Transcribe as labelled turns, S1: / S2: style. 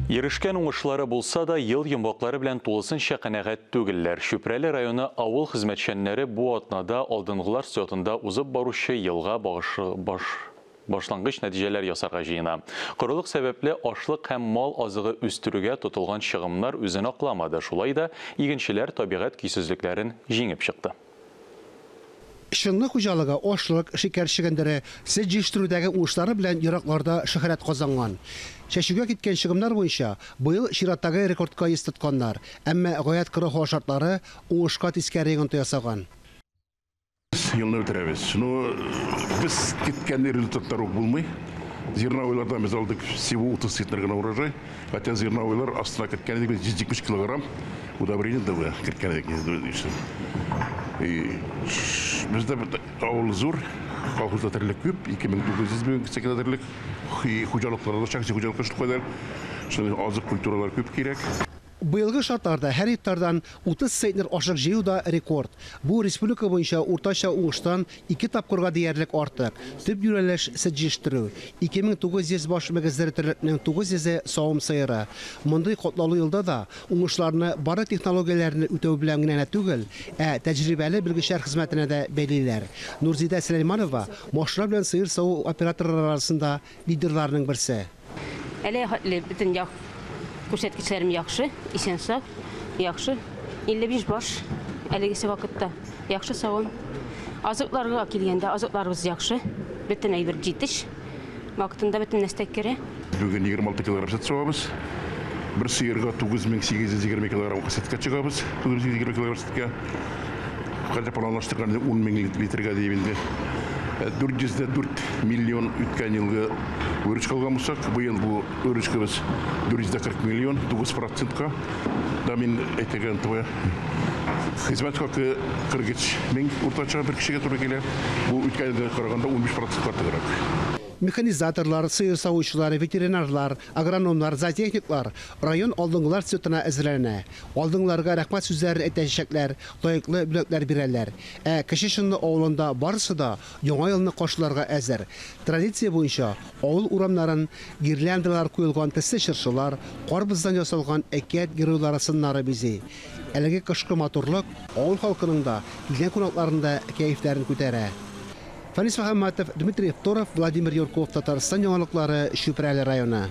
S1: Ирешкән уңышлары булса да, ел йомгаклары белән тулысынча канәгать түгелләр. Чүпрәле районы авыл хезмәтчәннәре бу атнада алдынгылар слетында узып баручы елга башлангыч нәтиҗәләр ясарга җыена. Корылык сәбәпле ашлык һәм мал азыгы үстерүгә тотылган чыгымнар үзен акламады. Шулай да игенчеләр табигать көйсезлекләрен җиңеп чыкты.
S2: Чынлы хуҗалыгы ашлык, шикәр чөгендере, сөт җитештерүдәге уңышлары белән еракларда шөһрәт казанган. Чәчүгә киткән чыгымнар буенча быел чираттагы рекордка йөз тотканнар. Әмма гаять коры һава шартлары уңышка тискәре йогынты ясаган.
S3: Елны бетерәбез. Ну, без киткән результатлар ук булмый. Зерновойлардан без алдык всего 30 центнер гына урожай. Хотя зерновойлар астына керткән идек без 170 килограмм удобрение ДВ керткән идек. И бездә авыл зур, колхозда терлек күп, 2900 мең кешегә терлек. Хуҗалыкларда, шәхси хуҗалыкта шул кадәр. Шуның азык культуралар күп кирәк.
S2: Быелгы шартларда һәр гектардан 30 центнер ашлык җыю да рекорд. Бу республика буенча уртача уңыштан 2 тапкырга диярлек артык. Төп юнәлеш сөт җитештерү. 2900 баш мөгезле терлекнең 900-е савым сыеры. Мондый катлаулы елда да уңышларны бары технологияләрне үтәү белән генә түгел, ә тәҗрибәле белгечләр хезмәтенә дә бәйлиләр. Нурзидә Сөләйманова машина белән сыер саву операторлары арасында лидерларның берсе.
S4: Әле хәтле бөтен як күрсәткечләрем яхшы, исән сау, яхшы. 55 баш әлегесе вакытта яхшы савым. Азыкларга килгәндә азыкларыбыз яхшы, бөтен әйбер җитеш. Вакытында бөтен нәрсә керә.
S3: Бүген 26 килограмм сөт савабыз. Бер сыерга 9820 килограмм сөткә чыгабыз. 9820 килограмм сөткә. Хәзер планлаштырган 10 мең литрга дип инде. 404 миллион үткән елгы выручка алган булсак, быел бу выручкабыз 440 миллион, 9%-ка. Да мин әйтергә онытып, хезмәт хакы 43 мең уртача бер кешегә туры килә. Бу үткән елга караганда 15% артыграк.
S2: Механизаторлар, сыер савучылар, ветеринарлар, агрономнар, зоотехниклар район алдынгылар слетына әзерләнә. Алдынгыларга рәхмәт сүзләрен әйтәчәкләр, лаеклы бүләкләр бирәләр. Ә Кече Чынлы авылында барысы да яңа елны каршыларга әзер. Традиция буенча авыл урамнарын гирляндалар куелган төсле чыршылар, карбыздан ясалган әкият геройлары сыннары бизи. Әлеге кышкы матурлык авыл халкының да, килгән кунакларның да кәефләрен күтәрә. Фанис Мөхәммәтов, Дмитрий Второв, Владимир Юрков, Татарстан яңалыклары, Чүпрәле районы.